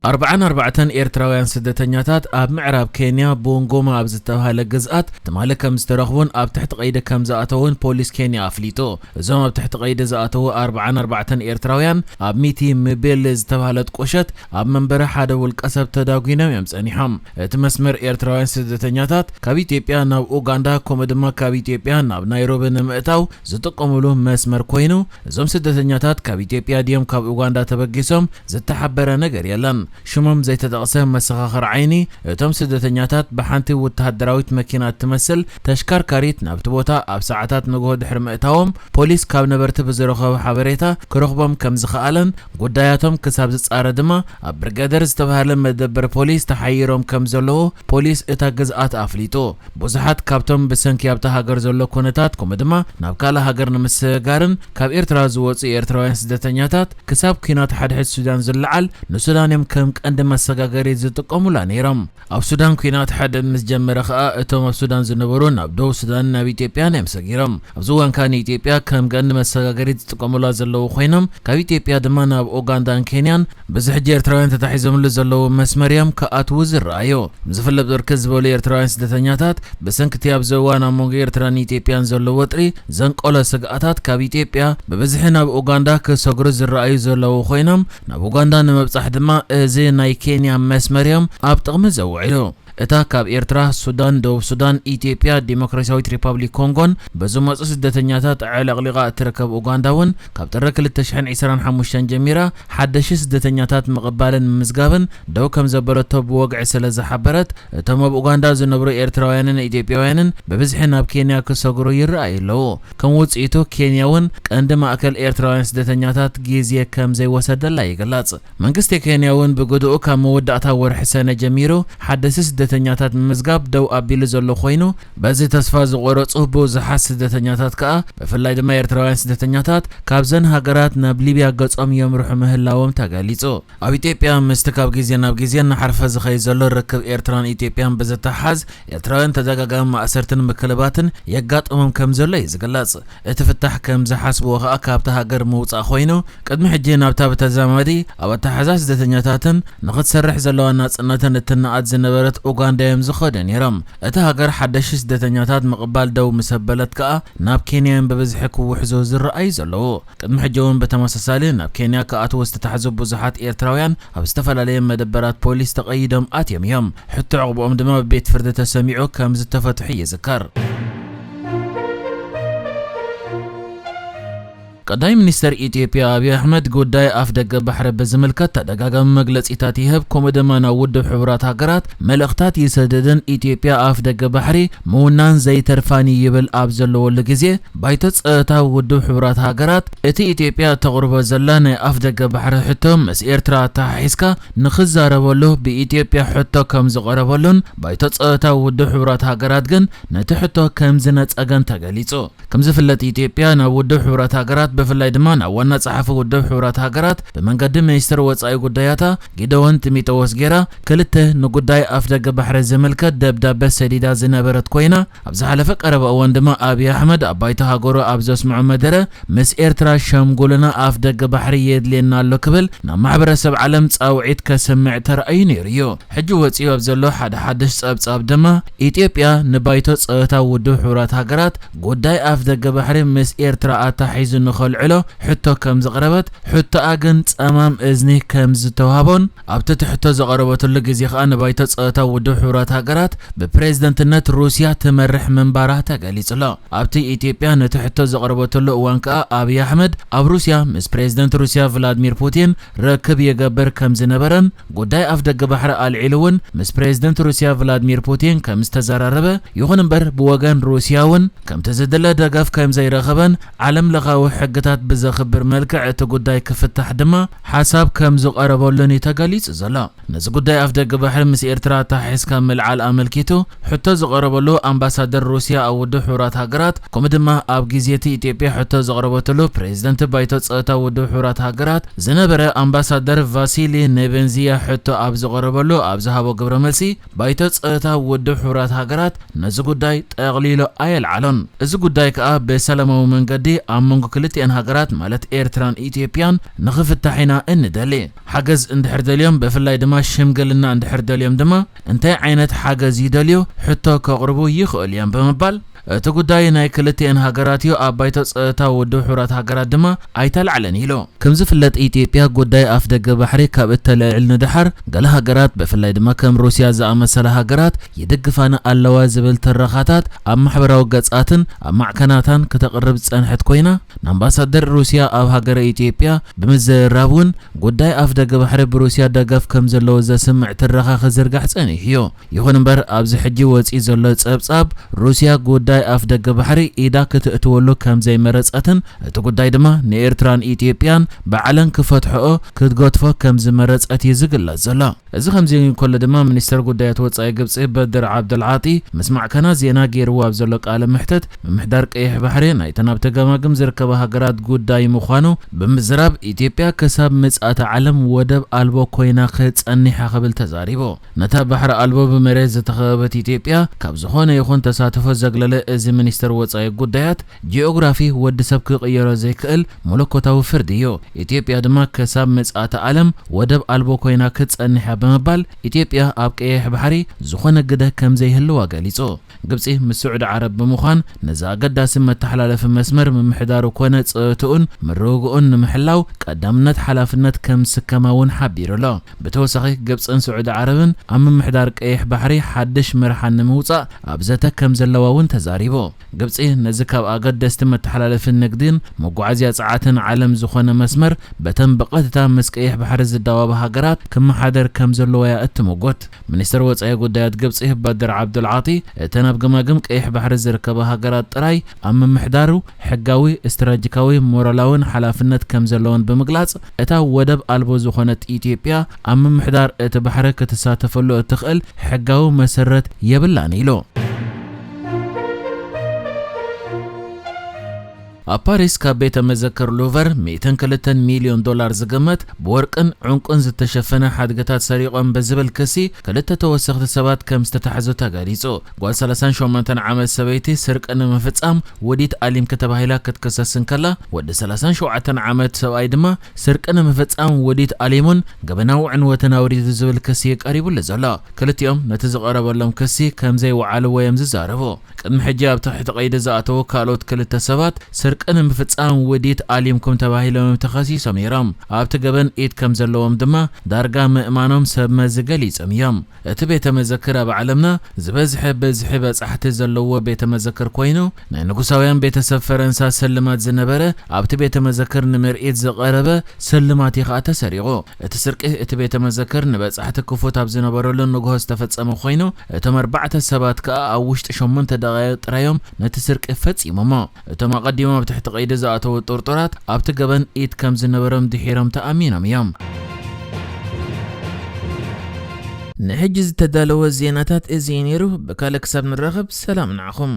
ኣርባዓን ኣርባዕተን ኤርትራውያን ስደተኛታት ኣብ ምዕራብ ኬንያ ቦንጎማ ኣብ ዝተባህለ ግዝኣት ትማሊ ከም ዝተረኽቡን ኣብ ትሕቲ ቀይዲ ከም ዝኣተውን ፖሊስ ኬንያ ኣፍሊጡ። እዞም ኣብ ትሕቲ ቀይዲ ዝኣተዉ ኣርባዓን ኣርባዕተን ኤርትራውያን ኣብ ሚቲ ምቤል ዝተባህለት ቁሸት ኣብ መንበሪ ሓደ ውልቀ ሰብ ተዳጒኖም እዮም ጸኒሖም። እቲ መስመር ኤርትራውያን ስደተኛታት ካብ ኢትዮጵያ ናብ ኡጋንዳ ከምኡ ድማ ካብ ኢትዮጵያ ናብ ናይሮቢ ንምእታው ዝጥቀሙሉ መስመር ኮይኑ፣ እዞም ስደተኛታት ካብ ኢትዮጵያ ድዮም ካብ ኡጋንዳ ተበጊሶም ዝተሓበረ ነገር የለን። ሽሞም ዘይተጠቕሰ መሰኻኽር ዓይኒ፣ እቶም ስደተኛታት ብሓንቲ ወተሃደራዊት መኪና እትመስል ተሽከርካሪት ናብቲ ቦታ ኣብ ሰዓታት ንግሆ ድሕሪ ምእታዎም፣ ፖሊስ ካብ ነበርቲ ብዝረኸቦ ሓበሬታ ክረኽቦም ከም ዝኸኣለን ጉዳያቶም ክሳብ ዝጻረ ድማ ኣብ ብርጋደር ዝተባህለ መደበር ፖሊስ ተሓይሮም ከም ዘለዉ ፖሊስ እታ ግዝኣት ኣፍሊጡ። ብዙሓት ካብቶም ብሰንኪ ኣብታ ሃገር ዘሎ ኩነታት ከምኡ ድማ ናብ ካልእ ሃገር ንምስግጋርን ካብ ኤርትራ ዝወጹ ኤርትራውያን ስደተኛታት ክሳብ ኲናት ሓድሕድ ሱዳን ዝለዓል ንሱዳን እዮም ከም ቀንዲ መሰጋገሪ ዝጥቀሙላ ነይሮም። ኣብ ሱዳን ኲናት ሓድሕድ ምስ ጀመረ ከኣ እቶም ኣብ ሱዳን ዝነበሩ ናብ ደቡብ ሱዳን ናብ ኢትዮጵያን እዮም ሰጊሮም። ኣብዚ እዋን ከኣ ንኢትዮጵያ ከም ቀንዲ መሰጋገሪት ዝጥቀሙላ ዘለዉ ኮይኖም ካብ ኢትዮጵያ ድማ ናብ ኡጋንዳን ኬንያን በዚ ሕጂ ኤርትራውያን ተታሒዞምሉ ዘለዉ መስመር እዮም ክኣትዉ ዝረኣዩ። ዝፍለጥ ብርክት ዝበሉ ኤርትራውያን ስደተኛታት ብሰንኪ እቲ ኣብዚ እዋን ኣብ መንጎ ኤርትራን ኢትዮጵያን ዘሎ ወጥሪ ዘንቀሎ ስግኣታት ካብ ኢትዮጵያ ብብዝሒ ናብ ኡጋንዳ ክሰግሩ ዝረኣዩ ዘለዉ ኮይኖም ናብ ኡጋንዳ ንምብጻሕ ድማ እዚ ናይ ኬንያ መስመር እዮም ኣብ ጥቕሚ ዘውዕሉ። እታ ካብ ኤርትራ፣ ሱዳን፣ ደቡብ ሱዳን፣ ኢትዮጵያ፣ ዲሞክራሲያዊት ሪፓብሊክ ኮንጎን ብዝመጹ ስደተኛታት ኣዕለቕሊቓ እትርከብ ኡጋንዳ እውን ካብ ጥሪ ክልተ ሽሕን ዕስራን ሓሙሽተን ጀሚራ ሓደሽቲ ስደተኛታት ምቕባልን ምምዝጋብን ደው ከም ዘበለቶ ብወግዒ ስለ ዝሓበረት፣ እቶም ኣብ ኡጋንዳ ዝነብሩ ኤርትራውያንን ኢትዮጵያውያንን ብብዝሒ ናብ ኬንያ ክሰግሩ ይረኣዩ ኣለዉ። ከም ውጽኢቱ ኬንያ እውን ቀንዲ ማእከል ኤርትራውያን ስደተኛታት ግዜ ከም ዘይወሰደላ ይግለጽ። መንግስቲ ኬንያ እውን ብግድኡ ካብ መወዳእታ ወርሒ ሰነ ጀሚሩ ሓደስቲ ስደተኛታት ምምዝጋብ ደው ኣቢሉ ዘሎ ኮይኑ፣ በዚ ተስፋ ዝቖረጹ ብዙሓት ስደተኛታት ከኣ ብፍላይ ድማ ኤርትራውያን ስደተኛታት ካብዘን ሃገራት ናብ ሊብያ ገጾም የምርሑ ምህላዎም ተገሊጹ። ኣብ ኢትዮጵያ ምስቲ ካብ ግዜ ናብ ግዜ እናሓርፈ ዝኸይድ ዘሎ ርክብ ኤርትራን ኢትዮጵያን ብዝተሓዝ ኤርትራውያን ተደጋጋሚ ማእሰርትን ምክልባትን የጋጥሞም ከም ዘሎ እዩ ዝግለጽ። እቲ ፍታሕ ከም ዝሓስብዎ ከኣ ካብታ ሃገር ምውጻእ ኮይኑ ቅድሚ ሕጂ ናብታ ብተዛማዲ ኣብ ኣተሓዛ ስደተኛታትን ንኽትሰርሕ ዘለዋ ናጽነትን እትነኣድ ዝነበረት ኡጋንዳ እዮም ዝኸዱ ነይሮም። እታ ሃገር ሓደሽቲ ስደተኛታት ምቕባል ደው ምስ ኣበለት ከኣ ናብ ኬንያ እዮም ብብዝሒ ክውሕዙ ዝረኣዩ ዘለዉ። ቅድሚ ሕጂ እውን ብተመሳሳሊ ናብ ኬንያ ክኣትዉ ዝተታሕዙ ብዙሓት ኤርትራውያን ኣብ ዝተፈላለየ መደበራት ፖሊስ ተቐይዶም ኣትዮም እዮም። ሕቶ ዕቑብኦም ድማ ብቤት ፍርዲ ተሰሚዑ ከም ዝተፈትሑ ይዝከር። ቀዳማይ ሚኒስተር ኢትዮጵያ ኣብይ ኣሕመድ ጉዳይ ኣፍ ደገ ባሕሪ ብዝምልከት ተደጋጋሚ መግለጺታት ይህብ፣ ከምኡ ድማ ናብ ውድብ ሕቡራት ሃገራት መልእኽታት ይሰድድን ኢትዮጵያ ኣፍ ደገ ባሕሪ ምውናን ዘይተርፋን እዩ ይብል ኣብ ዘለወሉ ግዜ፣ ባይቶ ጸጥታ ውድብ ሕቡራት ሃገራት እቲ ኢትዮጵያ ተቕርቦ ዘላ ናይ ኣፍ ደገ ባሕሪ ሕቶ ምስ ኤርትራ ኣተሓሒዝካ ንኽዛረበሉ ብኢትዮጵያ ሕቶ ከም ዝቐረበሉን ባይቶ ጸጥታ ውድብ ሕቡራት ሃገራት ግን ነቲ ሕቶ ከም ዝነጸገን ተገሊጹ። ከም ዝፍለጥ ኢትዮጵያ ናብ ውድብ ሕቡራት ሃገራት ብፍላይ ድማ ናብ ዋና ጸሓፊ ውድብ ሕቡራት ሃገራት ብመንገዲ ሚኒስትር ወጻኢ ጉዳያታ ጊደዎን ጢሞቴዎስ ጌራ ክልተ ንጉዳይ ኣፍ ደገ ባሕሪ ዝምልከት ደብዳበ ሰዲዳ ዝነበረት ኮይና ኣብ ዝሓለፈ ቀረባ እዋን ድማ ኣብይ ኣሕመድ ኣብ ባይቶ ሃገሩ ኣብ ዘስምዖ መደረ ምስ ኤርትራ ሸምጉሉና ኣፍ ደገ ባሕሪ የድልየና ኣሎ ክብል ናብ ማሕበረሰብ ዓለም ጻውዒት ከስምዕ ተራእዩ ነይሩ እዩ። ሕጂ ወጺኡ ኣብ ዘሎ ሓደ ሓድሽ ጸብጻብ ድማ ኢትዮጵያ ንባይቶ ጸጥታ ውድብ ሕቡራት ሃገራት ጉዳይ ኣፍ ደገ ባሕሪ ምስ ኤርትራ ኣታሒዙ ንኸልዕሎ ሕቶ ከም ዘቕረበት፣ ሕቶኣ ግን ጸማም እዝኒ ከም ዝተዋህቦን ኣብቲ እቲ ሕቶ ዘቐረበትሉ ግዜ ከኣ ንባይቶ ጸጥታ ውድብ ሕቡራት ሃገራት ብፕሬዝደንትነት ሩስያ ትመርሕ ምንባራ ተገሊጹ ኣሎ። ኣብቲ ኢትዮጵያ ነቲ ሕቶ ዘቕረበትሉ እዋን ከኣ ኣብይ ኣሕመድ ኣብ ሩስያ ምስ ፕሬዝደንት ሩስያ ቭላድሚር ፑቲን ርክብ ይገብር ከም ዝነበረን ጉዳይ ኣፍ ደገ ባሕሪ ኣልዒሉ እውን ምስ ፕሬዝደንት ሩስያ ቭላድሚር ፑቲን ከም ዝተዘራረበ፣ ይኹን እምበር ብወገን ሩስያ እውን ከምቲ ዝድለ ደገፍ ከም ዘይረኸበን ዓለም ለኻዊ ሕግታት ብዘኽብር መልክዕ እቲ ጉዳይ ክፍታሕ ድማ ሓሳብ ከም ዝቐረበሉን እዩ ተገሊጹ ዘሎ። ነዚ ጉዳይ ኣፍ ደገ ባሕሪ ምስ ኤርትራ ኣተሓሒዝካ ምልዓል ኣመልኪቱ ሕቶ ዝቐረበሉ ኣምባሳደር ሩስያ ኣብ ውድብ ሕቡራት ሃገራት፣ ከምኡ ድማ ኣብ ግዜ እቲ ኢትዮጵያ ሕቶ ዘቕረበትሉ ፕሬዝደንት ባይቶ ጸጥታ ውድብ ሕቡራት ሃገራት ዝነበረ ኣምባሳደር ቫሲሊ ኔቤንዚያ ሕቶ ኣብ ዝቐረበሉ ኣብ ዝሃቦ ግብረ መልሲ፣ ባይቶ ጸጥታ ውድብ ሕቡራት ሃገራት ነዚ ጉዳይ ጠቕሊሉ ኣየልዓሎን። እዚ ጉዳይ ከኣ ብሰላማዊ መንገዲ ኣብ መንጎ ክልተ ክልቲኤን ሃገራት ማለት ኤርትራን ኢትዮጵያን ንኽፍታሕ ኢና እንደሊ። ሓገዝ እንድሕር ደልዮም፣ ብፍላይ ድማ ሽምግልና እንድሕር ደልዮም ድማ እንታይ ዓይነት ሓገዝ ይደልዩ ሕቶ ከቕርቡ ይኽእሉ እዮም ብምባል፣ እቲ ጉዳይ ናይ ክልቲኤን ሃገራት እዩ፣ ኣብ ባይቶ ጸጥታ ውድብ ሕቡራት ሃገራት ድማ ኣይተላዕለን ኢሉ። ከም ዝፍለጥ ኢትዮጵያ ጉዳይ ኣፍደገ ባሕሪ ካብ እተልዕል ንደሓር፣ ገለ ሃገራት ብፍላይ ድማ ከም ሩስያ ዝኣመሰላ ሃገራት ይድግፋን ኣለዋ ዝብል ትረኻታት ኣብ ማሕበራዊ ገጻትን ኣብ ማዕከናታን ክተቕርብ ዝጸንሐት ኮይና፣ ንኣምባሳደር ሩስያ ኣብ ሃገረ ኢትዮጵያ ብምዝርራብ እውን ጉዳይ ኣፍደገ ባሕሪ ብሩስያ ደገፍ ከም ዘለዎ ዘስምዕ ትረኻ ክዝርጋሕ ጸኒሑ እዩ። ይኹን እምበር ኣብዚ ሕጂ ወጺኡ ዘሎ ጸብጻብ ሩስያ ጉዳይ ኣፍደገ ባሕሪ ኢዳ ክትእትወሉ ከም ዘይመረጸትን እቲ ጉዳይ ድማ ንኤርትራን ኢትዮጵያን ባዕለን ክፈትሕኦ ክትገድፎ ከም ዝመረጸት እዩ ዝግለጽ ዘሎ። እዚ ከምዚ እንከሎ ድማ ሚኒስተር ጉዳያት ወጻኢ ግብጺ በድር ዓብደልዓጢ ምስ ማዕከናት ዜና ገይርዎ ኣብ ዘሎ ቃለ መሕተት ምምሕዳር ቀይሕ ባሕሪ ናይተን ኣብቲ ገማግም ዝርከባ ሃገራት ጉዳይ ምዃኑ ብምዝራብ ኢትዮጵያ ክሳብ ምጽኣተ ዓለም ወደብ ኣልቦ ኮይና ክጸኒሓ ክብል ተዛሪቡ። ነታ ባሕሪ ኣልቦ ብመሬት ዝተኸበበት ኢትዮጵያ ካብ ዝኾነ ይኹን ተሳትፎ ዘግለለ እዚ ሚኒስተር ወጻኢ ጉዳያት ጂኦግራፊ ወዲ ሰብ ክቕየሮ ዘይክእል መለኮታዊ ፍርዲ እዩ። ኢትዮጵያ ድማ ክሳብ ምጽኣተ ዓለም ወደብ ኣልቦ ኮይና ክትጸንሕ እያ ብምባል ኢትዮጵያ ኣብ ቀይሕ ባሕሪ ዝኾነ ግደ ከም ዘይህልዋ ገሊጹ። ግብጺ ምስ ስዑዲ ዓረብ ብምዃን ነዚ ኣገዳሲ መተሓላለፊ መስመር ምምሕዳሩ ኮነ ጽእትኡን ምርግኡን ንምሕላው ቀዳምነት ሓላፍነት ከም ዝስከማ እውን ሓቢሩ ኣሎ። ብተወሳኺ ግብጽን ስዑዲ ዓረብን ኣብ ምምሕዳር ቀይሕ ባሕሪ ሓድሽ መርሓ ንምውጻእ ኣብ ዘተ ከም ዘለዋ እውን ተዛሪቡ። ግብጺ ነዚ ካብ ኣገደስቲ መተሓላለፊ ንግድን መጓዓዝያ ጸዓትን ዓለም ዝኾነ መስመር በተን ብቐጥታ ምስ ቀይሕ ባሕሪ ዝዳወባ ሃገራት ክመሓደር ከም ዘለዎ እያ እትምጉት። ሚኒስትር ወጻኢ ጉዳያት ግብጺ በድር ዓብዱልዓጢ እተን ኣብ ገማግም ቀይሕ ባሕሪ ዝርከባ ሃገራት ጥራይ ኣብ ምምሕዳሩ ሕጋዊ፣ ስትራቴጂካዊ፣ ሞራላውን ሓላፍነት ከም ዘለወን ብምግላጽ፣ እታ ወደብ ኣልቦ ዝኾነት ኢትዮጵያ ኣብ ምምሕዳር እቲ ባሕሪ ክትሳተፈሉ እትኽእል ሕጋዊ መሰረት የብላን ኢሉ። ኣብ ፓሪስ ካብ ቤተ መዘክር ሉቨር ሚእትን ክልተን ሚልዮን ዶላር ዝግመት ብወርቅን ዕንቁን ዝተሸፈነ ሓድግታት ሰሪቖም ብዝብል ክሲ ክልተ ተወሰኽቲ ሰባት ከም ዝተታሕዙ ተገሊጹ። ጓል ሰላሳን ሸሞንተን ዓመት ሰበይቲ ስርቂ ንምፍጻም ውዲት ኣሊምኪ ተባሂላ ክትክሰስ እንከላ፣ ወዲ ሰላሳን ሸውዓተን ዓመት ሰብኣይ ድማ ስርቂ ንምፍጻም ውዲት ኣሊሙን ገበናዊ ዕንወትን ኣውሪዱ ዝብል ክሲ ቀሪቡሉ ዘሎ። ክልቲኦም ነቲ ዝቐረበሎም ክሲ ከም ዘይወዓልዎ እዮም ዝዛረቡ። ቅድሚ ሕጂ ኣብ ትሕቲ ቀይዲ ዝኣተዉ ካልኦት ክልተ ሰባት ስርቂ ንምፍጻም ውዲት ኣሊምኩም ተባሂሎም ተኸሲሶም ነይሮም። ኣብቲ ገበን ኢድ ከም ዘለዎም ድማ ዳርጋ ምእማኖም ሰብ መዚ ገሊጾም እዮም። እቲ ቤተ መዘክር ኣብ ዓለምና ዝበዝሐ ብዝሒ በጻሕቲ ዘለዎ ቤተ መዘክር ኮይኑ፣ ናይ ንጉሳውያን ቤተሰብ ፈረንሳ ስልማት ዝነበረ፣ ኣብቲ ቤተ መዘክር ንምርኢት ዝቐረበ ስልማት እዩ ከኣ ተሰሪቑ። እቲ ስርቂ እቲ ቤተ መዘክር ንበጻሕቲ ክፉት ኣብ ዝነበረሉ ንግሆ ዝተፈጸመ ኮይኑ፣ እቶም ኣርባዕተ ሰባት ከኣ ኣብ ውሽጢ ሸሞንተ ደቓይቕ ጥራዮም ነቲ ስርቂ ፈጺሞሞ። እቶም ኣቐዲሞም ኣብ ትሕቲ ቀይዲ ዝኣተዉ ጥርጡራት ኣብቲ ገበን ኢድ ከም ዝነበሮም ድሒሮም ተኣሚኖም እዮም። ንሕጂ ዝተዳለወ ዜናታት እዚ እዩ ነይሩ። ብካልእ ክሳብ ንራኸብ ሰላም ንዓኹም።